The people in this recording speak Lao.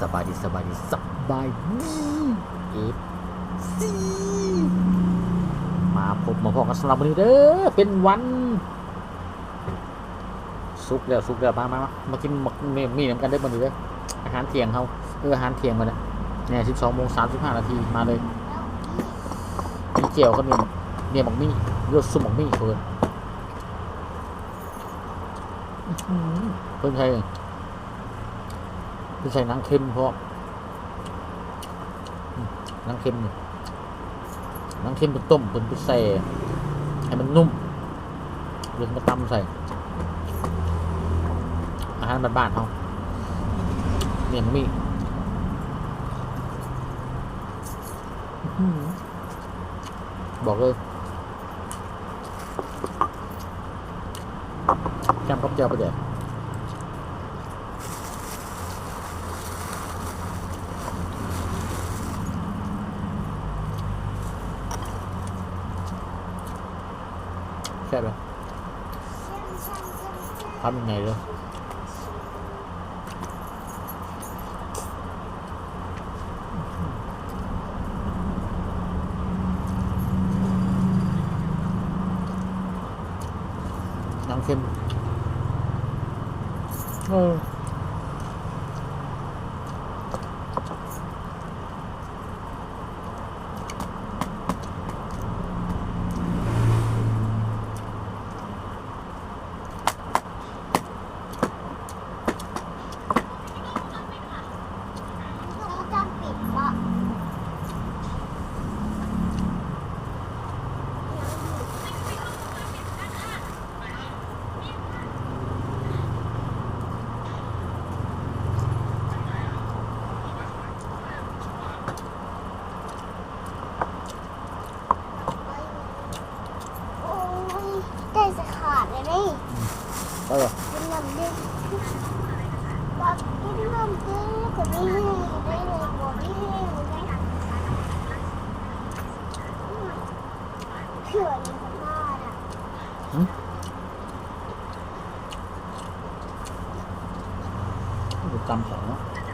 ສະບາຍດີ ສະບາຍດີ ສະບາຍດີ ເອັຟຊີ ມາພົບມາພໍ້ກັນສຳລັບມື້ນີ້ເດີ ເປັນວັນສຸກແລ້ວ ສຸກແລ້ວ ມາ ມາ ມາ ມາກິນໝາກ ໝາກໝີ້ນຳກັນເດີມື້ນີ້ເດີ ອາຫານທ່ຽງເຮົາ ເອີ ອາຫານທ່ຽງມື້ນີ້ ແນ່ ສິບສອງໂມງສາມສິບຫ້ານາທີ ມາເລີຍ ມີແຈ່ວກັບໜ້ຽ ໜ້ຽໝາກໝີ້ ຫຼືວ່າຊຸບໝາກໝີ້ເພິ່ນ ອື ເພິ່ນໃສ່ ເພິ່ນໃສ່ໜັງເຄັມພ້ອມ ອື ໜັງເຄັມນີ້ ໜັງເຄັມເພິ່ນຕົ້ມ ເພິ່ນໄປແຊ່ໃຫ້ມັນນຸ້ມ ແລ້ວມາຕຳໃສ່ ອາຫານບ້ານໆເຮົາ ໜ້ຽໝາກໝີ້ ອື ບອກເລີຍ ຈ້ຳກັບແຈ່ວປາແດກ ແຊບເລີຍ ຄຳໃຫຍ່ເລີຍ. ໜັງເຄັມ ເອີ. ໂອ້ຍ ໃຈຊິຂາດແລ້ວນີ້ ໄປບໍ່? ກິນນ້ຳເຢັນ ກິນນ້ຳເຢັນ ກໍມີແຮງຢູ່ເດ້ ບໍ່ມີແຮງຢູ່ເດ້ ເທື່ອນີ້ກໍມາລະ ຫຶ? ບໍ່ຈຳເຂົາເນາະ.